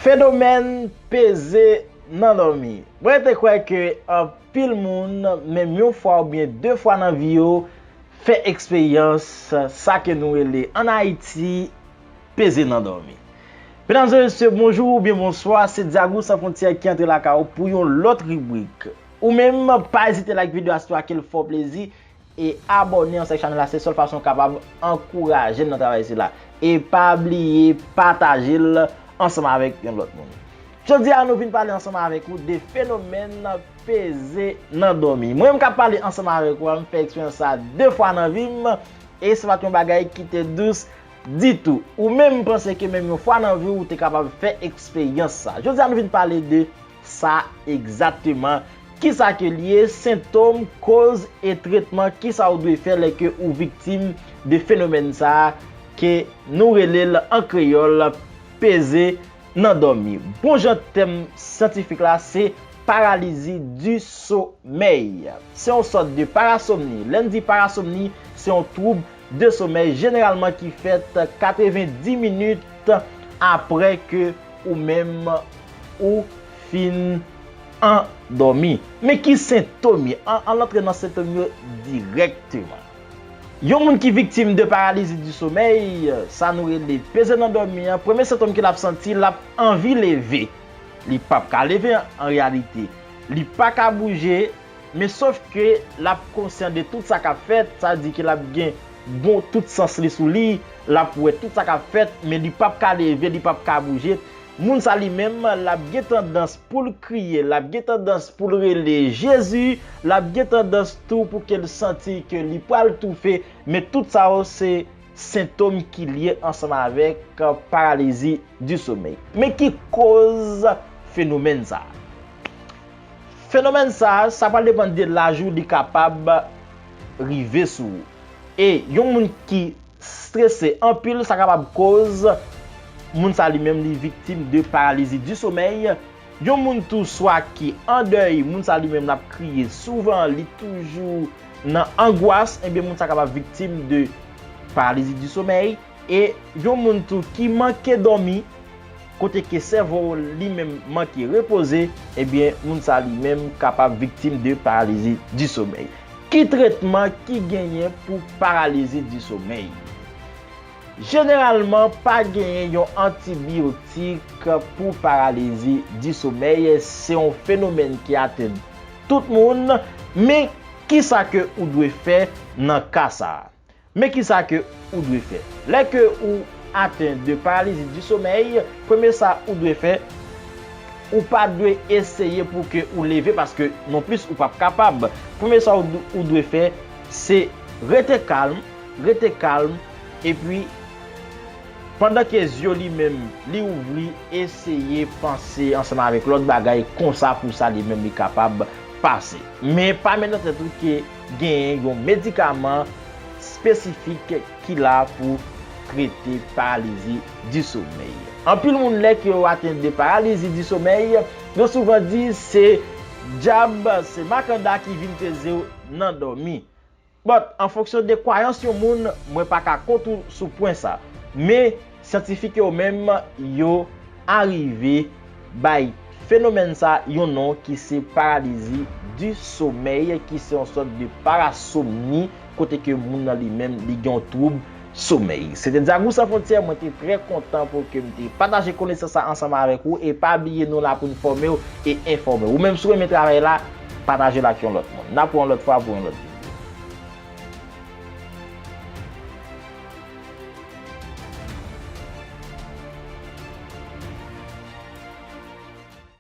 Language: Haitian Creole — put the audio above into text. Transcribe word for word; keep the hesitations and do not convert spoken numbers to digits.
Fenomèn peze nan dòmi. Mwen te kwè ke anpil moun, menm yon fwa oubyen de fwa nan vi yo, fè eksperyans sa ke nou rele ann Ayiti peze nan dòmi. Medam e mesye, bonjou oubyen bonswa, se Dyagou San Fwontyè ki antre lakay ou pou yon lòt ribrik. Ou menm, pa ezite like videyo a si w twouve ke l fè w plezi, e abòne ansanm ak chanèl la, se sèl fason w kapab ankouraje n nan travay sila. E pa bliye pataje l ansanm avèk yon lòt moun. Jodi a, nou vin pale ansanm avèk ou de fenomèn peze nan dòmi. Mwen menm k ap pale ansanm avèk ou a, m fè eksperyans sa de fwa nan vi m, e se pa t yon bagay ki te dous ditou. Ou menm, m panse ke menm yon fwa nan vi w, ou te kapab fè eksperyans sa. Jodi a, nou vin pale de sa egzakteman. Kisa ke l ye, sentòm, koz e tretman, kisa ou dwe fè lè ke ou viktim de fenomèn sa a ke nou rele l an kreyòl peze nan dòmi. Bon jan tèm syantifik la se paralizi di somèy. Se yon sòt de parasomni. Lè n di parasomni, se yon twoub de somèy jeneralman ki fèt katreven di minit apre ke ou menm ou fin andòmi. Men ki sentòm yo? An, ann antre nan sentòm yo dirèkteman. Yon moun ki viktim de paralizi di somèy, sa nou rele peze nan dòmi an, premye sentòm ke l ap santi, l ap anvi leve. Li p ap ka leve an, an reyalite. Li pa ka bouje, men sòf ke l ap konsyan de tout sa k ap fèt, sa vle di ke l ap gen bon tout sans li sou li, l ap wè tout sa k ap fèt, men li p ap ka leve, li p ap ka bouje. Moun sa li menm, l ap gen tandans pou l kriye, l ap gen tandans pou l rele Jezi, l ap gen tandans tou pou ke l santi ke li pral toufe, men tout sa yo se sentòm ki lye ansanm avèk paralizi di somèy. Men ki koz fenomèn sa a? Fenomèn sa a, sa pral depann de laj ou li kapab rive sou ou. E yon moun ki strese anpil, sa kapab koz moun sa li menm li viktim de paralizi di somèy. Yon moun tou swa ki an dèy, moun sa li menm l ap kriye souvan, li toujou nan angwas, ebyen moun sa kapab viktim de paralizi di somèy. E yon moun tou ki manke dòmi, kote ke sèvo li menm manke repoze, ebyen moun sa li menm kapab viktim de paralizi di somèy. Ki tretman ki genyen pou paralizi di somèy? Jeneralman, pa genyen yon antibiyotik pou paralizi di somèy. Se yon fenomèn ki atenn tout moun. Men, kisa ke ou dwe fè nan ka sa a? Men kisa ke ou dwe fè? Lè ke ou atenn de paralizi di somèy, premye sa ou dwe fè, ou pa dwe eseye pou ke ou leve, paske non plis ou p ap kapab. Premye sa ou, ou dwe fè, se rete kalm, rete kalm, epi pandan ke zye w li menm li ouvri, eseye panse ansanm avèk lòt bagay konsa pou sa li menm li kapab pase. Men pa met nan tèt ou ke genyen yon medikaman espesifik ki la pou trete paralizi di somèy. Anpil moun, lè ke yo atenn de paralizi di somèy, yo souvan di se dyab, se makanda ki vin peze w nan dòmi. But, an fonksyon de kwayans yon moun, mwen pa ka kont ou sou pwen sa. Men, syantifik yo menm, yo arive bay fenomèn sa yon non ki se paralizi di somèy, ki se yon sòt de parasomni, kote ke moun nan li menm, li gen yon twoub somèy. Se te Dyagou San Fwontyè, mwen te trè kontan pou ke m te pataje konesans sa ansanm avèk ou, e pa bliye nou la pou n fòme w e enfòme w. Ou menm si w renmen travay la, pataje l ak yon lòt moun. N ap wè yon lòt fwa pou yon lòt videyo.